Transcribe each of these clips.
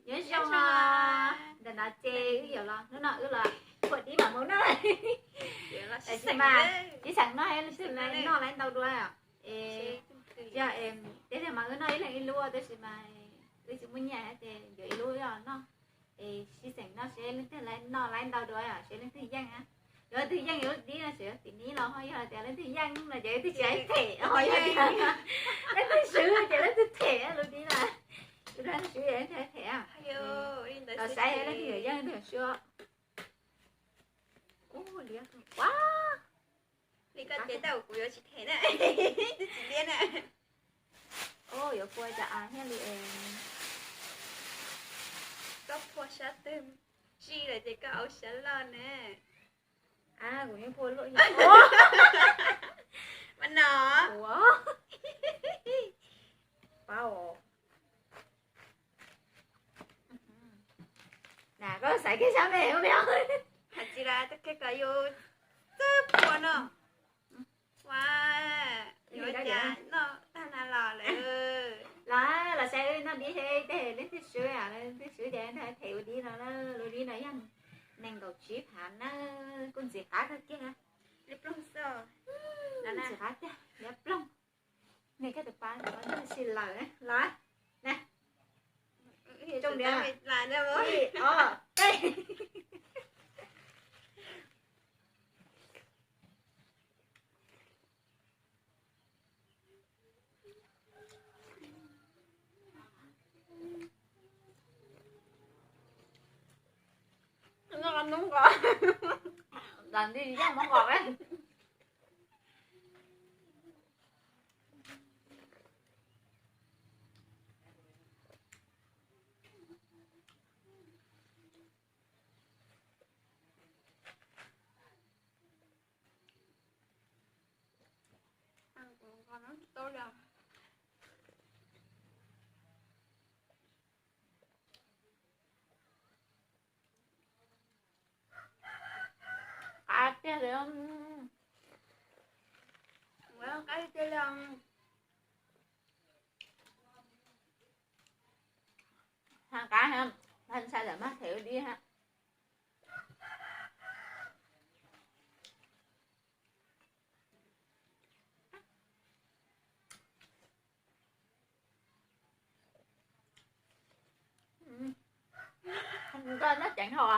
Nyob zoo, ntawm no ces wb yuav los, hnub no wb los phua dib mam mus noj. Tam sis mas sib xeem noj, leej twg noj laiv ntau dua. Es yog, tej zaum mas wb noj ib leeg ib lub tab sis mas wb tsis muaj nyiaj ces yuav ib lub noj. Es sib xeem noj seb leej twg noj laiv ntau dua, seb leej twg yeej na. Yog leej twg yeej lub dib no ces tim nib los ho, yog tias leej twg yeej no ces leej twg tsis them, ho yog leej twg swb ces leej twg them lub dib na. Leej twg swb ces leej twg them. Los saib leej twg yuav yeej leej twg swb. Ua li koj ces tau, kuv yuav tsis them na, twb tsis liab na. Yuav phua cas thiaj li es, koj phua sab twg zij lawm ces koj auv sab loj na. Kuv yeej phua luaj yog. Mas no, ua, pab os. Na koj xaiv kiag sab me ua li. Hais tsis las, koj kom yus txawj phua no. Ua, yuav cas noj tag na los lawm. Los, los saib wb noj dib seb leej twg swb, leej twg swb ces them ua dib no. Lub dib no yog nees nkaum tsib phav na, kuj ntxim qab kawg kiag. Ntxim qab tiag, liab ploog. Nej koj tus pab, tus pab ntsej si lawm los na. Tsoo diav, ib, ob, peb. Noj qos noob nqos, das nti yaj mov nqos. Qab tiag li. Qab, ntshai lawm mas them ua dib hab. Koj noj ceev dhau.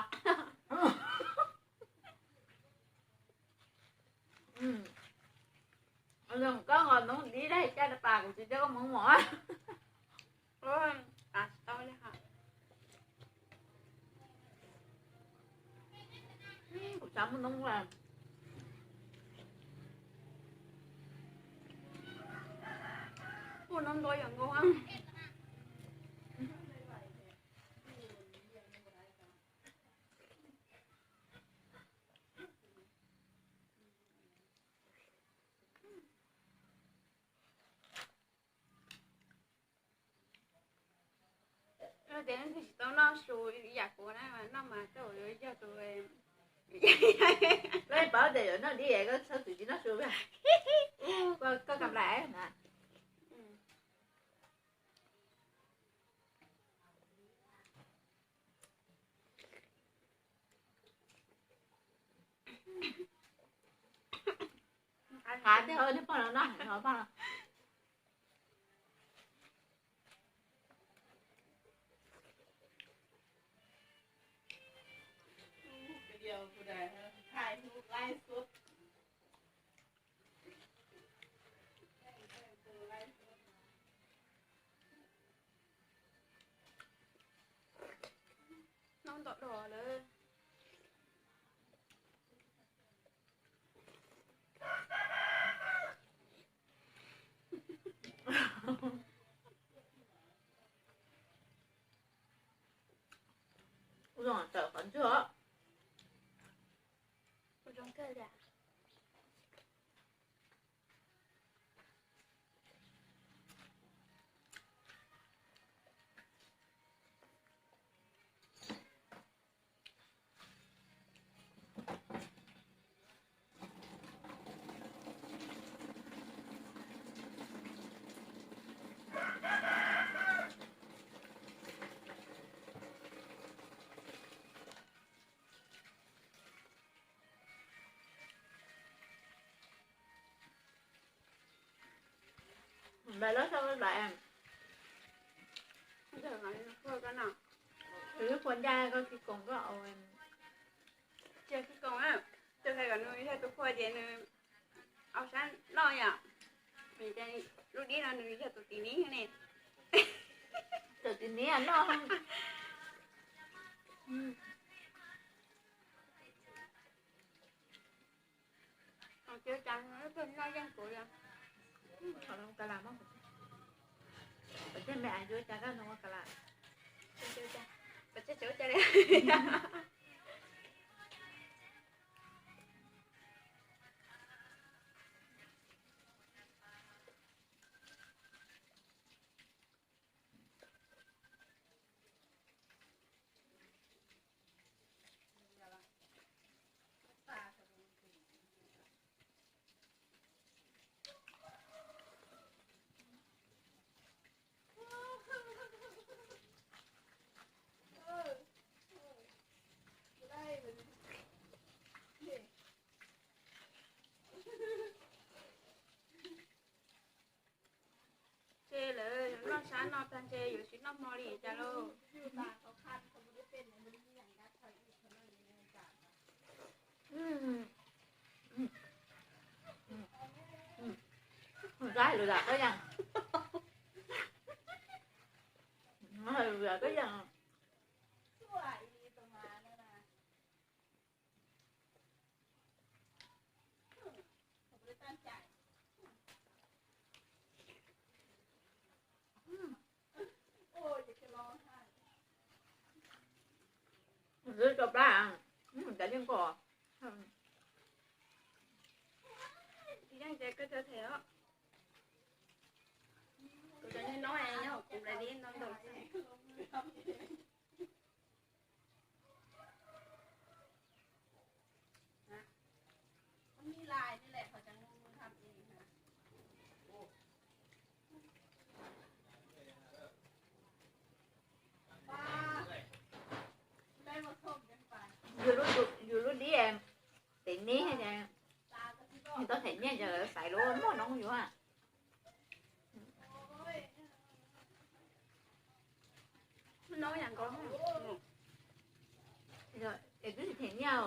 Koj nqos noob dib dab caj pas kuv tsis coj koj mus mos. Kuv xav muaj noob, muaj noob ntau yam nkaus. Yog tias leej twg tsis tau noj su yam kuv na, noj mas tej zaum yuav yog tus, lawv paub tias yuav noj dib es koj txhob txwm tsis noj su. Koj kam lais na. Qab tiag, nej pog no noj heev os pog. Noj ntau dua lawm. Ua zoo tawm qhov ntswg os. Ua zoo kawg li. Npaj loj sab laj. Tus ib puas ncaj koj khi koos koj au. Cia khi koos, tus hais kom nws yog tus phua ces nws au sab loj yom. Lub dib no nws yog tus tim niv ne. Tus tim niv noj. Cia cas noj yeej kuv yom. Ka las, pom tej me as yuav cas koj nug ua ka las. Pom tej tsev ua cas li. Ces lawv noj sab no tag ntshe yuav tsis noj hmo li cas lauj. Nqa lus zam koj yeej, lus zam koj yeej. Lub rau plab, cas yeej koj. Yus lub dib, tes neb, tau them nyiaj ces lawv xaiv lub muaj noob yus. Es twb tsis them nyiaj.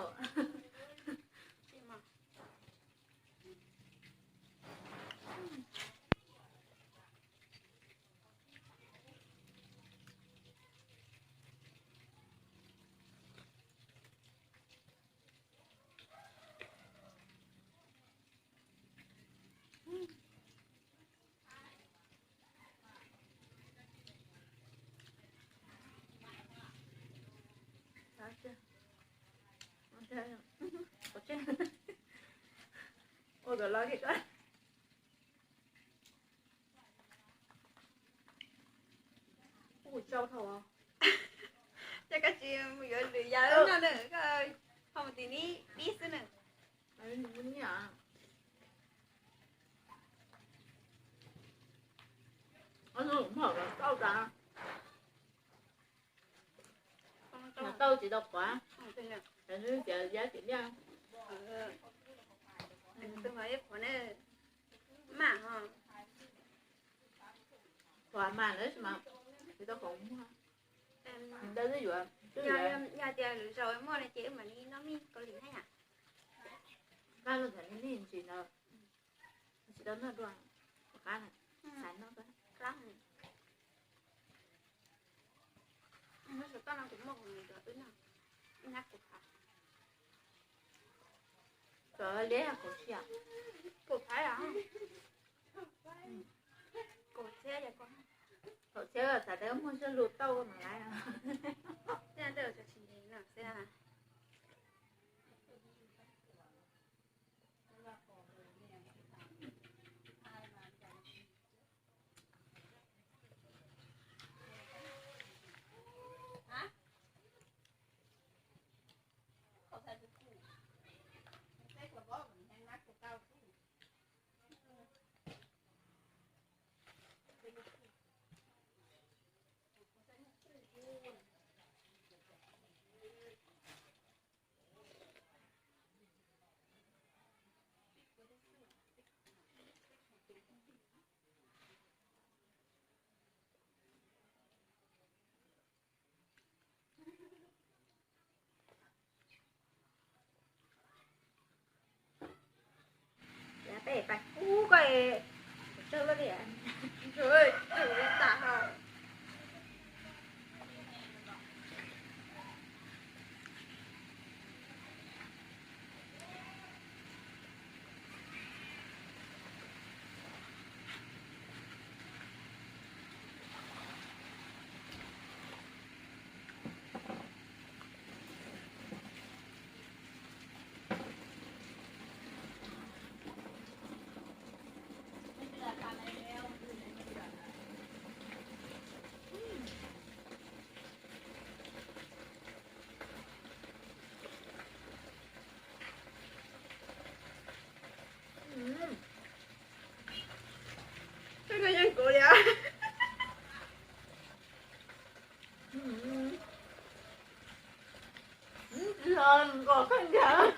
Ua kom los li koj. Ua tsau dhau. Ces koj tsis mus yuav lwm yam no na, koj ho mus tim neb dib xwb na. Tau tas, tau tsis tau quav, tias yab tim liaj, mas ho quav mas lawm mas, tsis tau khoom muag, ntawd twb yuav, yog tias lwm zaus muaj no ces wb mam li noj mij Kaus Lim na yom. Koj los tham li ntsis ntawd, tsis tau noj dua, qab, xav noj. Tab sis toj no kuv muaj kuv nws cov wb noj, wb nab kuv phav. Cov liab yog kaum tsib, kaum phav, kaum tsib, kaum tsib xav tias muaj zog lus tauj mas laiv. Tej no tej zaum tsis ntev no xwb. Twb yeej kuv li. Tsis yog nkos khaub ncaws.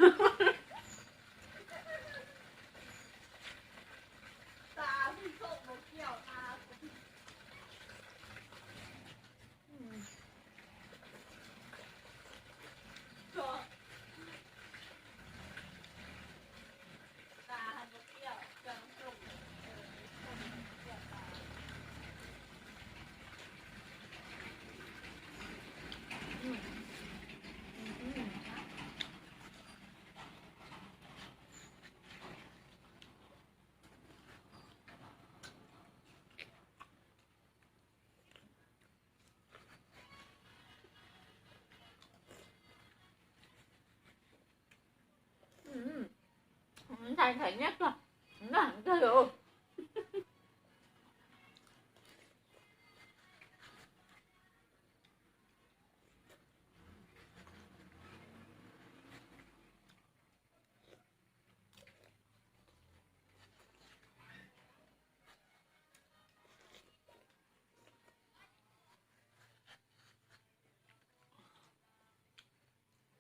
Ntxhais ntshav nyiab kawg, ntshav kawg li.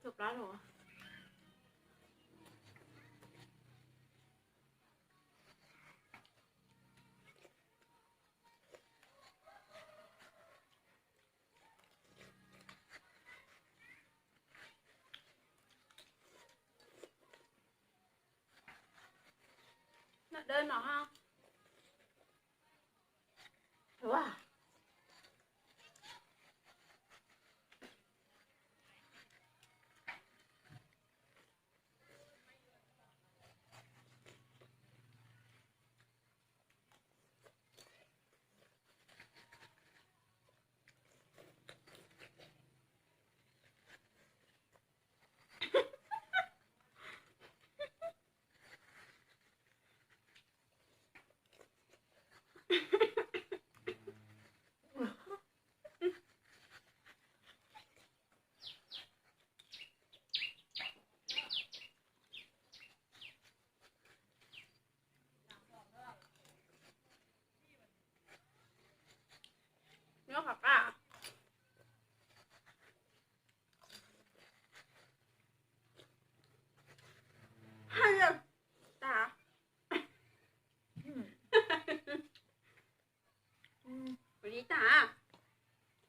Tshuav plab los? Noj dawb no. Nyob qhov qab. Haj yam tas. Kuv tsis tas.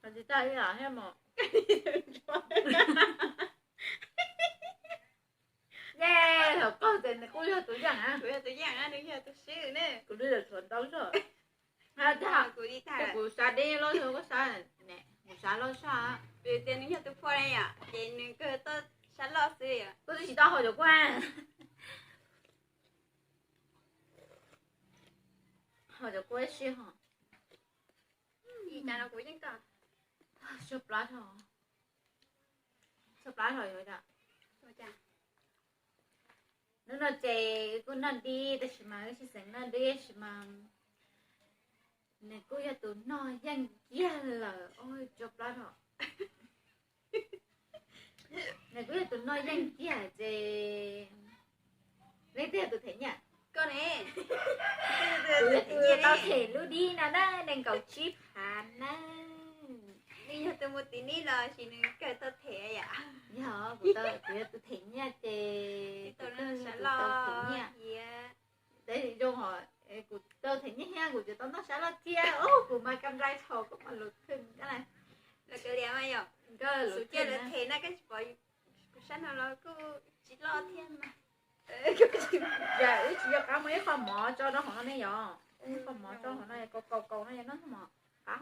Kuv tsis tas ib yam thiab mas. Ye, thaum qaug ces nws kuj yog tus yeej na. Kuv yog tus yeej na, nws yog tus swb ne. Kuv twb yog tshuav ntau zog. Kuv xav deb loj zog, koj xav ne, kuv xav loj saj. Vim tias nws yog tus phua ne yom, ces nws kawg toj sab loj xwb yom. Koj twb tsis tau haus cov kua. Haus cov kua ib si ho. Ib cas no kuv yeej toj. Tshuav plab tho. Tshuav plab tho yom. Hnub no ces kuj noj dib tab sis mas wb tsis xeem noj dib tab sis mas nws kuj yog tus noj yeej kiag lawm. Tshuav plab tho. Nws kuj yog tus noj yeej kiag ces leej twg yog tus them nyiaj? Koj ne. Kuv yog tus tau them lub dib no na, nees nkaum tsib phav na. Nws yog tus mus tim neb los sis nws kawg tau them yom? Yog, kuv tau, kuv yog tus them nyiaj ces kuv tau them nyiaj. Tab sis zoo hos kuv tau them nyiaj thiab kuv tseem tau noj sab loj thiab, kuv mas kam nplai thaum koj mas lus khwj kab na. Los kawg li mas yom, kuv cia lawv them na, koj tsis pom kuv sab no los kuj tsis loj thiab mas. Wb tsis nco qab muab ib qho mov tso rau hauv no ne yom. Ib qho mov tso hauv no, kaus kaus kaus no yog noj mov qab.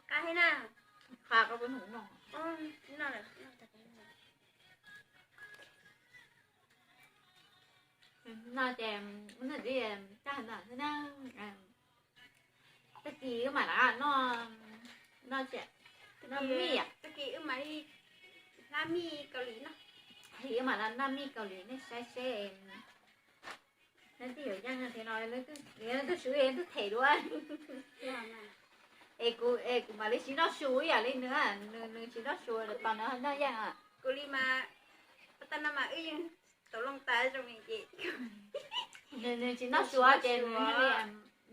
Qab heev na. Qab koj pub hnub no. No ces, no ces tag no xwb na. Tag kis wb mam li noj, noj, noj mij, tag kis wb mam li hlab mij Kaus Lim no. Wb mam li noj mij Kaus Lim nej saib seb. Neb twb yuav yeej thiab no, neb twb swb, neb twb them dua. Es kuv, es kuv mam li tsis noj su ib yam li nws, nws tsis noj su los tos nws noj yeej. Kuv li mas, tas no mas wb yeej tau loo tas zoo li ces nws tsis noj su ces nws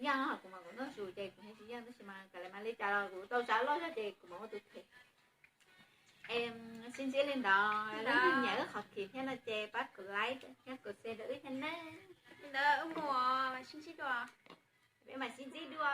yeej, kuv mas kuv noj su ces kuv yeej tsis yeej, tab sis mas kav liam mam li cas los kuv tau tsab loj zog ces kuv mam ua tus them. Sib ntsib li ntawd, leej twg nyiam wb qhov khiv thiab no ces pab kuv like thiab kuv share rau wb thiab nawb. Li ntawd wb mus, sib ntsib dua. Peb mam sib ntsib dua.